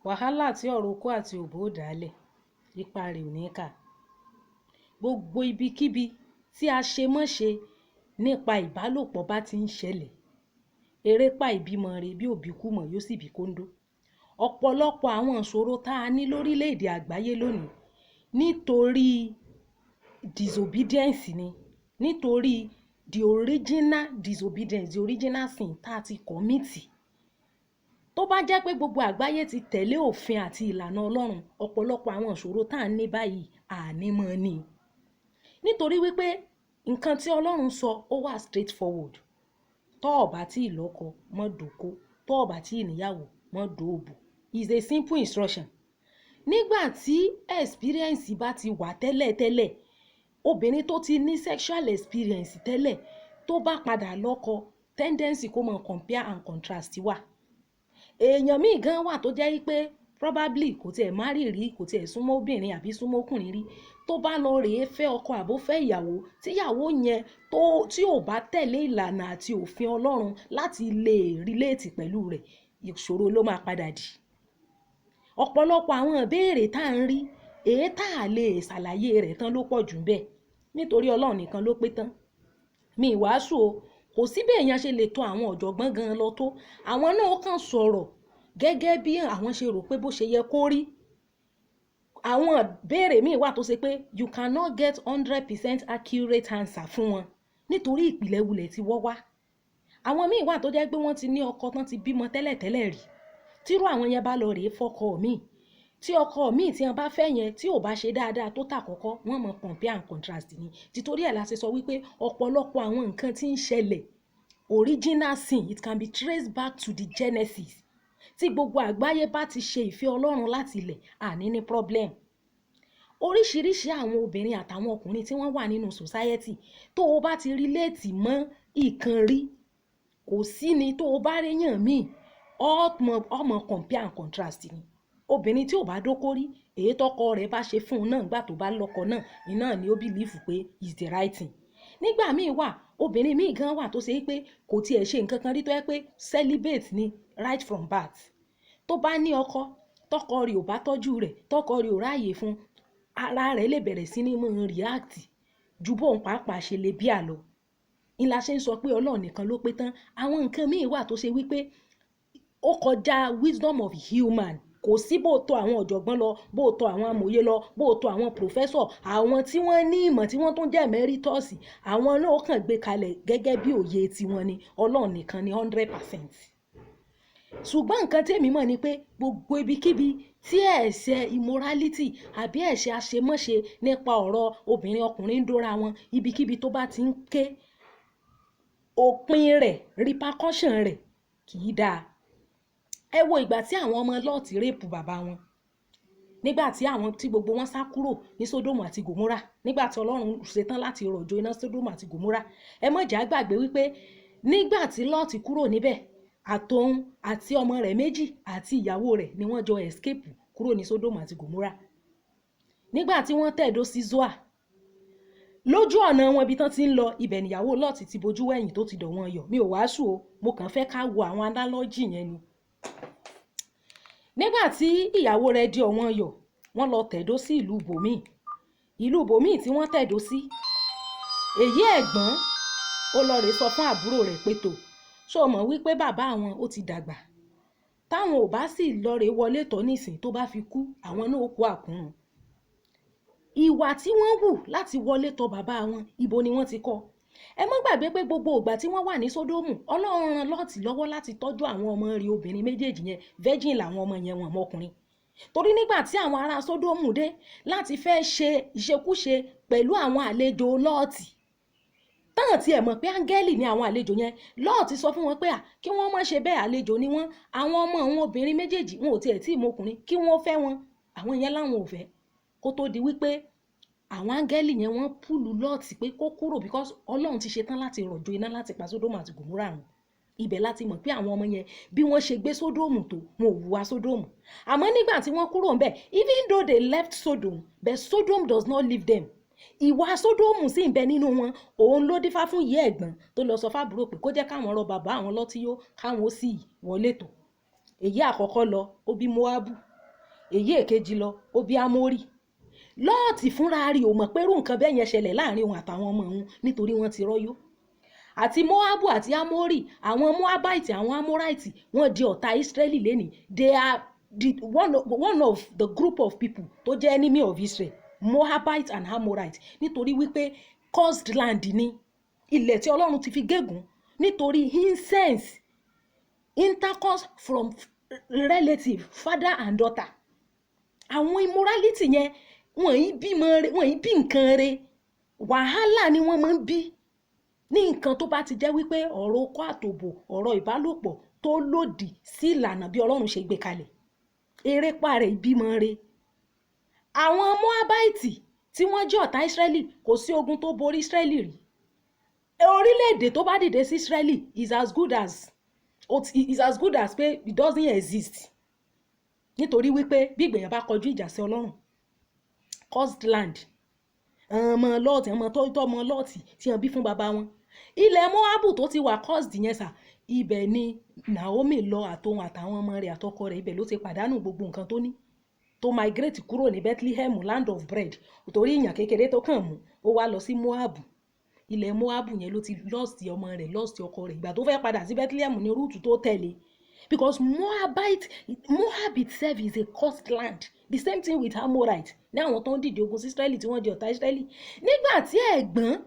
Wàhálà tí ọ̀rọ̀ okó àti òbò ó dálẹ̀, ipa rẹ̀ ò ní ká. Gbogbo ibikíbi tí àṣemọ́ṣe nípa ìbálòpọ̀ bá ti ń ṣẹlẹ̀, erépá ìbímọ rẹ̀ bí òbí kú mọ̀ yóò sì bí kóńdó. Ọ̀pọ̀lọpọ̀ àwọn ìṣòro tá a ní lórílẹ̀-èdè àgbáyé lónìí nítorí disobedience ni, nítorí the original disobedience, the original sin tá a ti commit. Tó bá jẹ́ pé gbogbo àgbáyé ti tẹ̀lé òfin àti ìlànà Ọlọ́run, ọ̀pọ̀lọpọ̀ àwọn ìṣòro tá a ní báyìí à ní mọ́ ni. Nítorí wípé nǹkan tí Ọlọ́run sọ ó wà straight forward. Tó ò bá tí ì lọ́kọ, má dóko. Tó ò bá tí ì níyàwó, má dóòbò. It's a simple instruction. Nígbà tí experience bá ti wà tẹ́lẹ̀tẹ́lẹ̀, obìnrin tó ti ní sexual experience tẹ́lẹ̀ tó bá padà lọ́kọ, tendency kó mọ compare and contrast wà. Èèyàn míì gan wà tó jẹ́ wípé probably kò tiẹ̀ marry rí, kò tiẹ̀ súnmọ́ obìnrin àbí súnmọ́ ọkùnrin rí. Tó bá lọ rèé fẹ́ ọkọ àbó fẹ́ ìyàwó, tí ìyàwó yẹn tó tí ò bá tẹ̀lé ìlànà àti òfin Ọlọ́run láti lè relate pẹ̀lú rẹ̀, ìṣòro ló máa padà dì. Ọ̀pọ̀lọpọ̀ àwọn ìbéèrè tá ń rí, èyí tá a lè ṣàlàyé rẹ̀ tán ló pọ̀ jù níbẹ̀. Nítorí Ọlọ́run nìkan ló pé tán. Mi wàásù o. Kò sí bí èèyàn ṣe lè tó àwọn ọ̀jọ̀gbọ́n gan lọ tó. Àwọn náà kàn sọ̀rọ̀ gẹ́gẹ́ bí àwọn ṣe rò pé bó ṣe yẹ kó rí. Àwọn ìbéèrè míì wà tó ṣe pé you cannot get 100% accurate answer fún wọn nítorí ìpìlẹ̀ wulẹ̀ tí wọ́n wá. Àwọn míì wà tó jẹ́ pé wọ́n ti ní ọkọ tán ti bímọ tẹ́lẹ̀tẹ́lẹ̀ rí. Tírú àwọn yẹn bá lọ rèé fọ́kọ míì, tí ọkọ míì tí wọ́n bá fẹ́ yẹn tí ò bá ṣe dáadáa tó tà kọ́kọ́, wọ́n mọ compare and contrast ni. Títorí ẹ̀ la ṣe sọ wípé ọ̀pọ̀lọpọ̀ àwọn nǹkan tí ń ṣẹlẹ̀, original sin, it can be traced back to the Genesis. Tí gbogbo àgbáyé bá ti ṣe ìfẹ́ Ọlọ́run láti ilẹ̀, àní ní problem. Oríṣiríṣi àwọn obìnrin àtàwọn ọkùnrin tí wọ́n wà nínú society, tó o bá ti relate mọ́ ìkan rí, kò sí ni tó o bá réyàn míì, ọmọ compare and contrast ni. Obìnrin tí ò bá dóko rí, èyí tọkọ rẹ̀ bá ṣe fún un náà nígbà tó bá lọ́kọ náà, iná ni ó believe pé is the right thing. Nígbà míì wà, obìnrin míì gan wà tó ṣe pé kò tiẹ̀ ṣe nǹkan kan rí, tó jẹ́ pé celibate ni right from birth. Tó bá ní ọkọ, tọkọ rẹ̀ ò bá tọ́jú rẹ̀, tọkọ rẹ̀ ò ráàyè fún, ara rẹ̀ lè bẹ̀rẹ̀ sí ní máa react ju bóun pàápàá ṣe lè bí àlọ́. Ń la ṣe ń sọ pé Ọlọ́run nìkan ló pé tán. Àwọn nǹkan míì wà tó ṣe wípé ó kọjá wisdom of human. Kò sí bó tọ̀ àwọn ọ̀jọ̀gbọ́n lọ, bó tọ̀ àwọn amòye lọ, bó tọ̀ àwọn professor, àwọn tí wọ́n ní ìmọ̀ tí wọ́n tún jẹ́ emeritus, àwọn náà kàn gbé kalẹ̀ gẹ́gẹ́ bí òye tiwọn ni. Ọlọ́run nìkan ni 100%. Ṣùgbọ́n nǹkan tí èmi mọ̀ ni pé gbogbo ibikíbi tí ẹ̀ṣẹ̀ immorality àbí ẹ̀ṣẹ̀ àṣemọ́ṣe nípa ọ̀rọ̀ obìnrin ọkùnrin ń dóra wọn, ibikíbi tó bá ti ń ké, òpin rẹ̀, repercussion rẹ̀ kì í dáa. Ẹ wo ìgbà tí àwọn ọmọ Lọ́ọ̀tì rape bàbá wọn. Nígbà tí àwọn tí gbogbo wọn sá kúrò ní Sódómù àti Gòmórà, nígbà tí Ọlọ́run ṣetán láti rọ̀jò iná Sódómù àti Gòmórà. Ẹ má jẹ́ á gbàgbé wípé nígbà tí Lọ́ọ̀tì kúrò níbẹ̀, àtòun àti ọmọ rẹ̀ méjì àti ìyàwó rẹ̀ ni wọ́n jọ escape kúrò ní Sódómù àti Gòmórà. Nígbà tí wọ́n tẹ̀dó sí Zoar, lójú ọ̀nà wọn ibi tán ti ń lọ, ibẹ̀ níyàwó Lọ́ọ̀tì ti bojú wẹ̀yìn tó ti dọ̀ wọ́n yọ̀. Mi ò wàásù o, mo kàn fẹ́ ká wo àwọn analogy yẹn ni. Nígbà tí ìyàwó rẹ̀ di ọ̀wọ́n yọ̀, wọ́n lọ tẹ̀dó sí ìlú bòmíì. Ìlú bòmíì tí wọ́n tẹ̀dó sí, èyí ẹ̀gbọ́n ó lọ rè sọ fún àbúrò rẹ̀ pé tò, ṣó o mọ̀ wípé bàbá àwọn ó ti dàgbà? Táwọn ò bá sì lọ rè wọlé tọ̀ nísìn, tó bá fi kú, àwọn náà ó kú àkúrun. Ìwà tí wọ́n hù láti wọlé tọ̀ bàbá wọn, ibo ni wọ́n ti kọ́? Ẹ má gbàgbé pé gbogbo ìgbà tí wọ́n wà ní Sódómù, Ọlọ́run ran Lọ́ọ̀tì lọ́wọ́ láti tọ́jú àwọn ọmọ rẹ̀ obìnrin méjèèjì yẹn. Virgin làwọn ọmọ yẹn, wọn mọkùnrin. Torí nígbà tí àwọn ará Sódómù dé láti fẹ́ ṣe ìṣekúṣe pẹ̀lú àwọn àlejò Lọ́ọ̀tì, tán tí ẹ mọ̀ pé áńgẹ́lì ni àwọn àlejò yẹn, Lọ́ọ̀tì sọ fún wọn pé à kí wọ́n má ṣe bẹ́ẹ̀, àlejò ni wọ́n. Àwọn ọmọ àwọn obìnrin méjèèjì, wọn ò tiẹ̀ tí ì mọkùnrin, kí wọ́n fẹ́ wọn. Àwọn yẹn láwọn ò fẹ́. Kó tó di wípé àwọn áńgẹ́lì yẹn wọ́n pull Lọ́ọ̀tì pé kó kúrò, because Ọlọ́run ti ṣetán láti rọ̀jò iná láti pa Sódómù àti Gòmórà run. Ibẹ̀ láti mọ̀ pé àwọn ọmọ yẹn, bí wọ́n ṣe gbé Sódómù tó, wọn ò hùwà Sódómù. Àmọ́ nígbà tí wọ́n kúrò ńbẹ̀, even though they left Sodom, but Sodom does not leave them. Ìwà Sódómù sì ń bẹ nínú wọn. Òun ló dífá fún ìyá ẹ̀gbọ́n tó lọ sọ fábúrò pé kó jẹ́ káwọn rọ bàbá àwọn lọ́tí yó, káwọn ó sì wọlé tó. Èyí àkọ́kọ́ lọ, ó bí Moabu. Èyí èkejì lọ, ó bí Ámórì. Lọ́ọ̀tì fúnra rí ò mọ̀ pé irú nǹkan bẹ́ẹ̀ yẹn ṣẹlẹ̀ láàrin òun àtàwọn ọmọ òun nítorí wọ́n ti rọ́yó. Àti Moabu àti Amori, àwọn Moabite, àwọn Amorite, wọ́n di ọ̀tá Israeli lẹ́nìí. They are the one of the group of people tó jẹ́ enemy of Israel, Moabite and Amorite, nítorí wípé cursed land ni, ilẹ̀ tí Ọlọ́run ti fi gégùn nítorí incest, intercourse from relative, father and daughter. Àwọn immorality yẹn, wọ́n yìí bímọ re, wọ́n yìí bí nǹkan re, wàhálà ni wọ́n máa ń bí ní nǹkan tó bá ti jẹ́ wípé ọ̀rọ̀ okó àtòbò, ọ̀rọ̀ ìbálòpọ̀ tó lòdì sí ìlànà bí Ọlọ́run ṣe gbé kalẹ̀, erépa rẹ̀ ìbímọ re. Àwọn Moabite tí wọ́n jẹ́ ọ̀tá Israeli, kò sí ogun tó borí Israeli rí. Orílẹ̀-èdè tó bá dìde sí Israeli is as good as pé it doesn't exist, nítorí wípé bí ìgbẹ̀yàn bá kọjú ìjà sí Ọlọ́run, cursed land. Ọmọ Lọ́ọ̀tì, ọmọ tó ọmọ Lọ́ọ̀tì tí wọ́n bí fún bàbá wọn, ilẹ̀ Moabu tó ti wà cursed yẹn sà, ibẹ̀ ni Naomi lọ, àtòun àtàwọn ọmọ rẹ̀ àtọkọ rẹ̀. Ibẹ̀ ló ti pàdánù gbogbo nǹkan tó ní, tó migrate kúrò ní Bethlehem, land of bread, torí ìyàn kékeré tó kàn mú, ó wá lọ sí Moabu. Ilẹ̀ Moabu yẹn ló ti lost ọmọ rẹ̀, lost ọkọ rẹ̀. Ìgbà tó fẹ́ padà sí Bethlehem ní route tó tẹ̀lé, because Moab itself is a cursed land. The same thing with Amorite, ní àwọn tó ń dìde ogun sí Israeli, tí wọ́n di ọ̀tá Israeli. Nígbà tí ẹ̀gbọ́n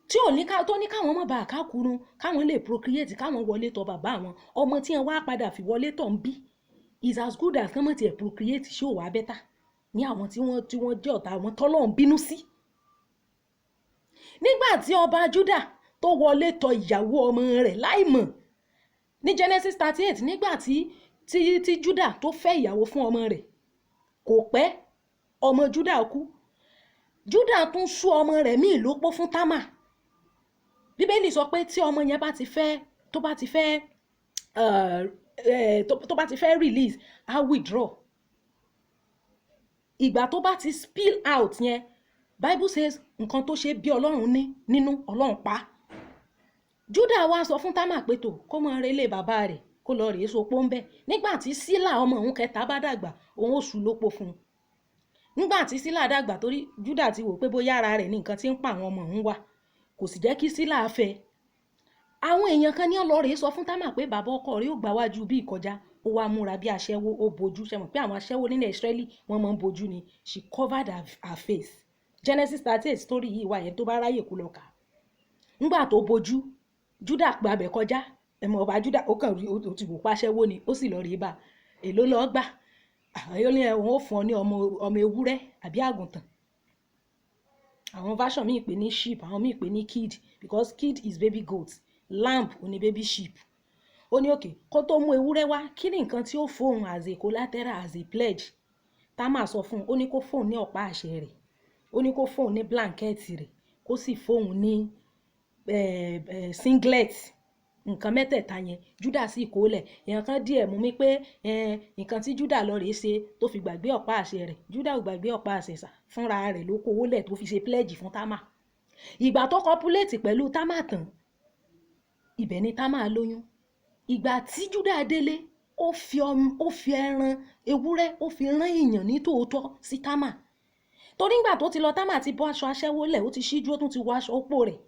tí ò ní ká tó ní káwọn má bàa kákùrún, káwọn lè procreate, káwọn wọlé tọ̀ bàbá àwọn, ọmọ tí wọ́n wá padà fi wọlé tọ̀ ń bí is as good as kán mọ̀ tiẹ̀ procreate. Ṣé ò wá better ní àwọn tí wọ́n jẹ́ ọ̀tá àwọn tọ́lọ́run bínú sí? Nígbà tí ọba Juda tó wọlé tọ̀ ìyàwó ọmọ rẹ̀ láìmọ̀ ní Genesis 38, nígbà tí Juda tó fẹ́ ìyàwó fún ọmọ rẹ̀, kò pẹ́ ọmọ Juda kú. Juda tún sú ọmọ rẹ̀ míì lópó fún Támà. Bíbélì sọ pé tí ọmọ yẹn bá ti fẹ́ tó bá ti fẹ́ tó bá ti fẹ́ release, á withdraw. Ìgbà tó bá ti spill out yẹn, Bible says nǹkan tó ṣe bí Ọlọ́run ní nínú, Ọlọ́run pa. Juda wá sọ fún Támà pé tó kó mọ relé bàbá rẹ̀, kó lọ rèé sopó ń bẹ̀. Nígbà tí Sílà ọmọ òun kẹta bá dàgbà, òun ó sùn lópo fún un. Nígbà tí Sílà dàgbà, torí Juda ti wò pé bóyá ara rẹ̀ ní nǹkan tí ń pa àwọn ọmọ òun wà, kò sì jẹ́ kí Sílà fẹ́. Àwọn èèyàn kan ní ọlọ́rẹ̀ sọ fún Támà pé bàbá ọkọ rẹ̀ ó gbà wájú bí ìkọjá. Ó wá múra bí aṣẹ́wó, ó bojú. Ṣe mọ̀ pé àwọn aṣẹ́wó nílẹ̀ Ísírẹ́lì, wọ́n máa ń bojú ni? She covered her face. Genesis 38 story yìí wà yẹn, tó bá ráyè kú lọ kà. Ńgbà tó bojú, Juda gba abẹ kọjá. Ẹ̀mọ̀ ọba Juda, ó kàn rí, ó ti wò páṣẹ́wó ni, ó sì lọ rí bá. Èló lọ́ọ́ gbà? Ó ní òun ó fún ọ ní ọmọ ewúrẹ́ àbí àgùntàn. Àwọn version míì pè ní sheep, àwọn míì pè ní kid, because kid is baby goat, lamb ó ní baby sheep. Ó ní okay, kó tó mú ewúrẹ́ wá, kí ni nǹkan tí ó fóun as a collateral, as a pledge? Tá máa sọ fún un, ó ní kó fóun ní ọ̀pá àṣẹ rẹ̀, ó ní kó fóun ní blanket rẹ̀, kó sì fóun ní singlet. Nǹkan mẹ́tẹ̀ẹ̀ta yẹn, Juda sì kó lẹ̀. Èèyàn kan díẹ̀ mú mi pé nǹkan tí Juda lọ rèé ṣe tó fi gbàgbé ọ̀pá àṣẹ rẹ̀. Juda ò gbàgbé ọ̀pá àṣẹ sà, fúnra rẹ̀ ló kówó lẹ̀ tó fi ṣe pledge fún Támà. Ìgbà tó copulate pẹ̀lú Támà tán, ibẹ̀ ni Támà lóyún. Ìgbà tí Juda délé, ó fi ẹran ewúrẹ́, ó fi rán èèyàn ní tòótọ́ sí Támà, torí ìgbà tó ti lọ, Támà ti bọ́ aṣọ aṣẹ́wó lẹ̀, ó ti ṣíjú, ó tún ti wọ aṣọ opó rẹ̀.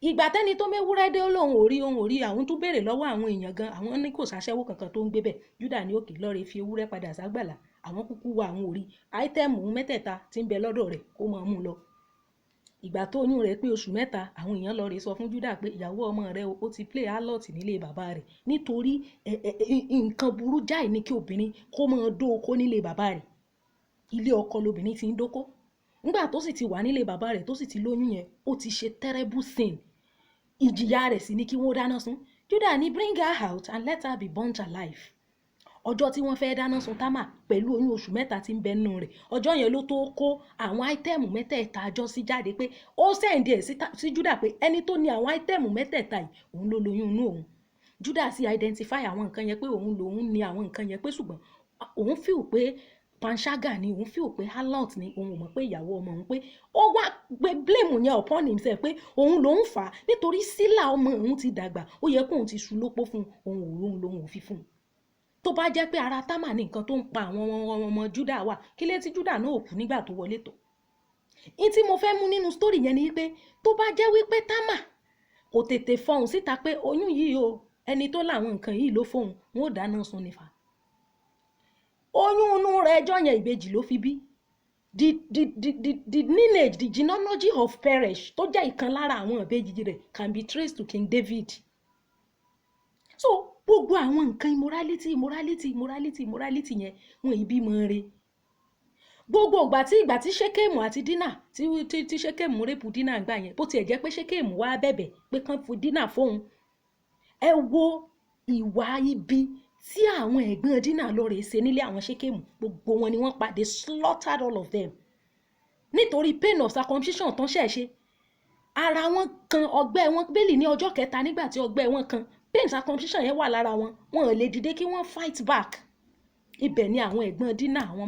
Ìgbà tẹ́ni tó méwúrẹ́ dé, ó lóun ò rí, òun ò rí. Àwọn tún béèrè lọ́wọ́ àwọn èèyàn gan, àwọn ní kò sáṣẹ́wó kankan tó ń gbé bẹ̀. Júdà ní okay, lọ́ọ́rẹ́ fi ewúrẹ́ padà ságbàlá, àwọn kúkú wá, àwọn ò rí. Item mẹ́tẹ̀ẹ̀ta tí ń bẹ lọ́dọ̀ rẹ̀, kó máa mú lọ. Ìgbà tó oyún rẹ̀ pé oṣù 3, àwọn èèyàn lọ rè sọ fún Júdà pé ìyàwó ọmọ rẹ̀ ó ti play harlot nílé bàbá rẹ̀, nítorí nǹkan burú jáì ní kí obìnrin kó máa dó okó nílé bàbá rẹ̀. Ilé ọkọ lobìnrin ti ń dóko. Nígbà tó sì ti wà nílé bàbá rẹ̀, tó sì ti lóyún yẹn, ó ti ṣe terrible sin. Ìjìyà rẹ̀ sì ni kí wọ́n dáná sun. Júdà ní, "Bring her out and let her be burnt alive." Ọjọ́ tí wọ́n fẹ́ dáná sun Támà pẹ̀lú oyún oṣù 3 tí ń bẹ nínú rẹ̀, ọjọ́ yẹn ló tó kó àwọn item mẹ́tẹ̀ẹ̀ta jọ sí jáde, pé ó send ẹ̀ sí Júdà pé ẹni tó ní àwọn item mẹ́tẹ̀ẹ̀ta yìí, òun ló lóyún inú òun. Júdà sì identify àwọn nǹkan yẹn pé òun lòun ní àwọn nǹkan yẹn, pé ṣùgbọ́n òun feel pé panṣágà ni, òun feel pé harlot ni, òun ò mọ̀ pé ìyàwó ọmọ òun, pé ó wá gbé blame yẹn upon himself, pé òun lòun fà á, nítorí Sílà ọmọ òun ti dàgbà, ó yẹ kóun ti ṣu lópó fún òun, òun lòun ò fi fún un. Tó bá jẹ́ pé ara Támà ní nǹkan tó ń pa àwọn ọmọ Júdà wà, kí lé tí Júdà náà ò kú nígbà tó wọlé tọ̀? In tí mo fẹ́ mú nínú story yẹn ni wípé tó bá jẹ́ wípé Támà kò tètè fọhùn síta pé oyún yìí o, ẹni tó láwọn nǹkan yìí ló fóun, wọn ò dáná sun nífà. Oyún inú rẹ̀ ẹjọ́ yẹn, ìbejì ló fi bí. The lineage, the genealogy of Peresh, tó jẹ́ ìkan lára àwọn ìbejì rẹ̀, can be traced to King David. So gbogbo àwọn nǹkan immorality, immorality, immorality, immorality yẹn, wọn ì bímọ re. Gbogbo ìgbà tí Ṣékèmù àti Dínà, tí Ṣékèmù rape Dínà gbà yẹn, bó tiẹ̀ jẹ́ pé Ṣékèmù wá bẹ̀bẹ̀ pé kán fún Dínà fóun, ẹ wo ìwà ibi tí àwọn ẹ̀gbọ́n Dínà lọ rèé ṣe nílé àwọn Ṣékèmù. Gbogbo wọn ni wọ́n pa. They slaughtered all of them nítorí pain of circumcision tán ṣẹ̀ ṣe. Ara wọn kan ọgbẹ́ wọn bẹ́ẹ̀lì ní ọjọ́ kẹta. Nígbà tí ọgbẹ́ wọn kan, pain circumcision yẹn wà lára wọn, wọn ò lè dìde kí wọ́n fight back. Ibẹ̀ ni àwọn ẹ̀gbọ́n Dínà, àwọn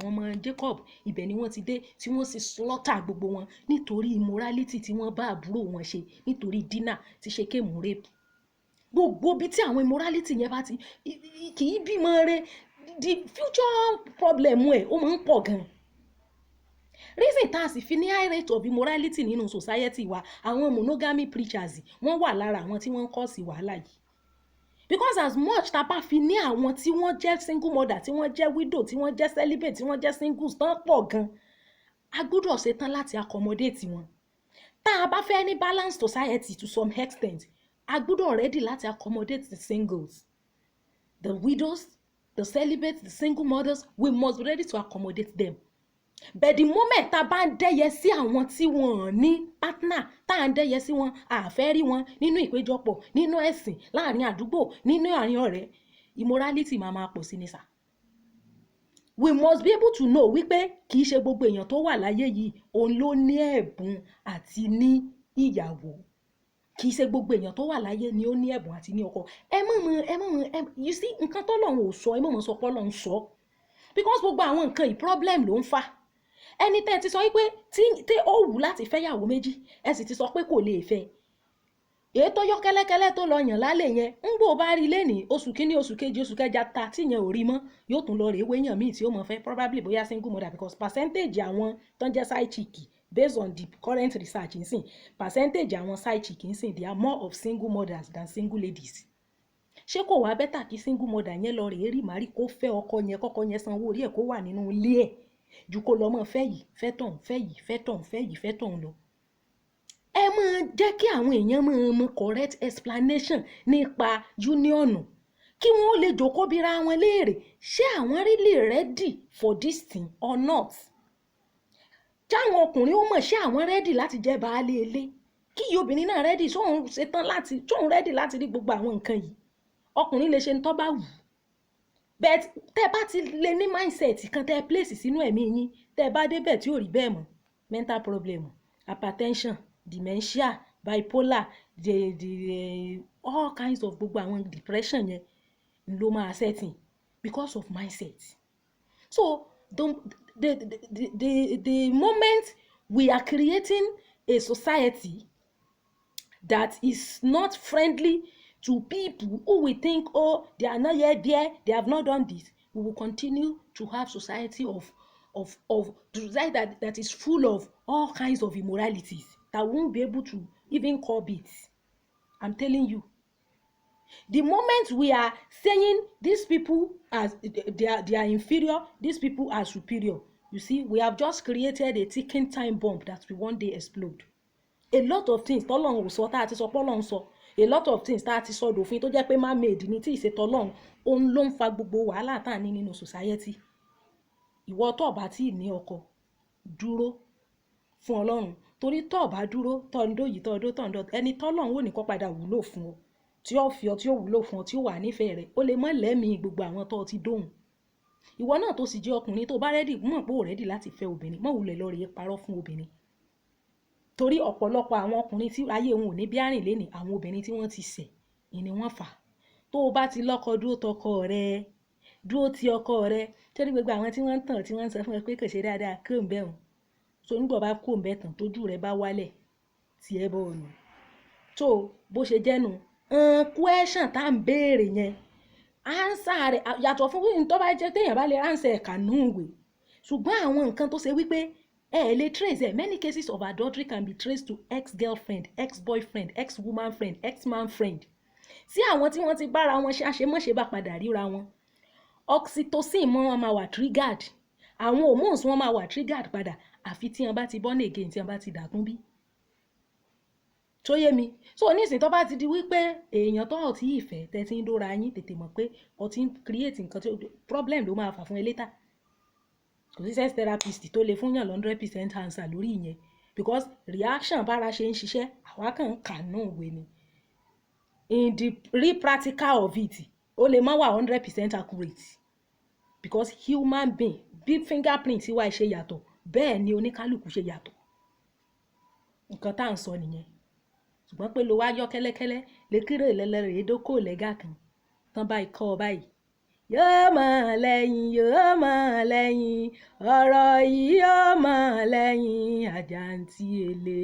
ọmọ Jacob, ibẹ̀ ni wọ́n ti dé tí wọ́n sì slaughter gbogbo wọn nítorí immorality tí wọ́n bá àbúrò wọn ṣe, nítorí Dínà tí Ṣékèmù rape. Gbogbo ibi tí àwọn immorality yẹn bá ti kì í bímọ re, the future problem ẹ̀, ó máa ń pọ̀ gan. Reason tá a sì fi ní high rate of immorality nínú society wa, àwọn monogamy preachers, wọ́n wà lára àwọn tí wọ́n ń cause wàhálà yìí, because as much tá a bá fi ní àwọn tí wọ́n jẹ́ single mother, tí wọ́n jẹ́ widow, tí wọ́n jẹ́ celibate, tí wọ́n jẹ́ singles tán pọ̀ gan, a gbọ́dọ̀ ṣetán láti accommodate wọn. Tá a bá fẹ́ ní balanced society to some extent, a gbọ́dọ̀ ready láti accommodate the singles, the widows, the celibate, the single mothers. We must be ready to accommodate them. But the moment tá a bá ń dẹ́yẹ sí àwọn tí wọ́n ní partner, tá à ń dẹ́yẹ sí wọn, a fẹ́ rí wọn nínú ìpéjọpọ̀, nínú ẹ̀sìn, láàrin àdúgbò, nínú àárín ọ̀rẹ́, immorality máa máa pọ̀ sí ni sà. We must be able to know wípé kì í ṣe gbogbo èèyàn tó wà láyé yìí òun ló ní ẹ̀bùn àti ní ìyàwó. Kì í ṣe gbogbo èèyàn tó wà láyé ni ó ní ẹ̀bùn àti ní ọkọ. Ẹ mọ̀ mọ̀ ẹ, you see, nǹkan tọ́lọ́run ò sọ, ẹ mọ̀ mọ̀ sọ pé Ọlọ́run sọ, because gbogbo àwọn nǹkan yìí, problem ló ń fà. Ẹni tẹ́ ẹ ti sọ wípé tí ó wù láti fẹ́yàwó méjì, ẹ sì ti sọ pé kò lè fẹ́. Èyí tó yọ kẹ́lẹ́kẹ́lẹ́ tó lọ yàn lálẹ́ yẹn ń gbò bá rí lẹ́nìí, oṣù kínní, oṣù kejì, oṣù kẹjà ta tí yẹn ò rí mọ́, yóò tún lọ rèé wéyàn míì tí ó mọ̀ fẹ́, probably bóyá single mother, because percentage àwọn tó ń jẹ́ side chick, based on the current research nsìn, percentage àwọn side chick nsìn, they are more of single mothers than single ladies. Ṣé kò wá better kí single mother yẹn lọ rèé rí màrí, kó fẹ́ ọkọ yẹn, kọ́kọ́ yẹn sanwó orí ẹ̀, kó wà nínú ilé ẹ̀, ju kó lọ mọ́ fẹ́ yìí, fẹ́ tọ̀hún, fẹ́ yìí, fẹ́ tọ̀hún, fẹ́ yìí, fẹ́ tọ̀hún lọ? Ẹ máa jẹ́ kí àwọn èèyàn máa mọ correct explanation nípa union, kí wọ́n lè jókòó bíra wọn léèrè, ṣé àwọn really ready for this thing or not? Jáwọn ọkùnrin ó mọ̀, ṣé àwọn ready láti jẹ́ baálé ilé? Kí iye obìnrin náà ready, sóun ṣetán láti, sóun ready láti rí gbogbo àwọn nǹkan yìí? Ọkùnrin lè ṣe ń tó bá wù, but tẹ́ bá ti lè ní mindset kan tẹ́ place sínú ẹ̀mí yín, tẹ́ bá débẹ̀ tí ò rí bẹ́ẹ̀ mọ́, mental problem, hypertension, dementia, bipolar, the all kinds of gbogbo àwọn depression yẹn ló máa setting because of mindset. So the moment we are creating a society that is not friendly to people who we think, oh, they are not yet there, they have not done this, we will continue to have society of society that is full of all kinds of immoralities that we won't be able to even curb it. I'm telling you, the moment we are saying these people as they are inferior, these people are superior, you see, we have just created a ticking time bomb that will one day explode. A lot of things tọ́lọ́run ò sọ tá a ti sọ pọ́lọ́run sọ, a lot of things tá a ti sọ dòfin tó jẹ́ pé man made ni, tí ìṣètò Ọlọ́run, òun ló ń fa gbogbo wàhálà tá à ní nínú society. Ìwọ tó o bá tí ì ní ọkọ, dúró fún Ọlọ́run, torí tó o bá dúró, tó ń dó yìí, tó ń dó, tó ń dó, ẹni tọ́lọ́run ò ní kó padà wúlò fún ọ, tí ó fi ọ, tí ó wúlò fún ọ, tí ó wà nífẹ̀ẹ́ rẹ̀, ó lè mọ́ lẹ́mìí gbogbo àwọn tó ti dóhùn. Ìwọ náà tó sì jẹ́ ọkùnrin, tó bá ready, mọ̀ pé ò ready láti fẹ́ obìnrin, mọ̀ wulẹ̀ lọ rèé parọ́ fún obìnrin, torí ọ̀pọ̀lọpọ̀ àwọn ọkùnrin tí ayé wọn ò ní bí àrìn lénìí, àwọn obìnrin tí wọ́n ti ṣẹ̀ ni wọ́n fà á. Tó o bá ti lọ́kọ, dúró tọkọ rẹ, dúró ti ọkọ rẹ, torí gbogbo àwọn tí wọ́n ń tàn, tí wọ́n ń sọ fún ẹ pé kò ṣe dáadáa, kó ń bẹ̀ wọ́n. So nígbà bá kó ń bẹ̀ tán, tójú rẹ bá wálẹ̀, tí ẹ bọ̀ ọ̀nà tó bó ṣe jẹ́nu question tá à ń béèrè yẹn. Answer rẹ̀ yàtọ̀ fún tó bá jẹ́ téèyàn bá lè answer ẹ̀ka nù ìwé, ṣùgbọ́n àwọn nǹkan tó ṣe wípé ẹ lè trace ẹ. Many cases of adultery can be traced to ex-girlfriend, ex-boyfriend, ex-woman friend, ex-man friend. Tí àwọn tí wọ́n ti bára wọn ṣe àṣemọ́ṣe bá padà ríra wọn, oxytocin mọ́ wọn máa wà triggered, àwọn hormones wọn máa wà triggered padà, àfi tí wọn bá ti born again, tí wọn bá ti dàtún bí. Tó yé mi? So nísìnyí, tó bá ti di wípé èèyàn tó ọ̀tí ìfẹ́ tẹ́ ti ń dóra yín, tètè mọ̀ pé ọ ti ń create nǹkan tí problem ló máa fà fún ẹ later. Kò sí sex therapist tó lè fún yàn 100% answer lórí ìyẹn, because reaction bára ṣe ń ṣiṣẹ́, àwa kàn ń kà nù ìwé ni. In the real practical of it, ó lè má wà 100% accurate, because human being, bí fingerprint wa ṣe yàtọ̀, bẹ́ẹ̀ ni oníkálukú ṣe yàtọ̀. Nǹkan tá à ń sọ nìyẹn. Ṣùgbọ́n pé lo wá yọ kẹ́lẹ́kẹ́lẹ́ lékèrè lẹ́lẹ́rìí dókò lẹ́gà kan tán báyìí kọ́ ọ báyìí, yóò mọ̀ lẹ́yìn, yóò mọ̀ lẹ́yìn, ọ̀rọ̀ yìí yóò mọ̀ lẹ́yìn àjàǹtí èlé.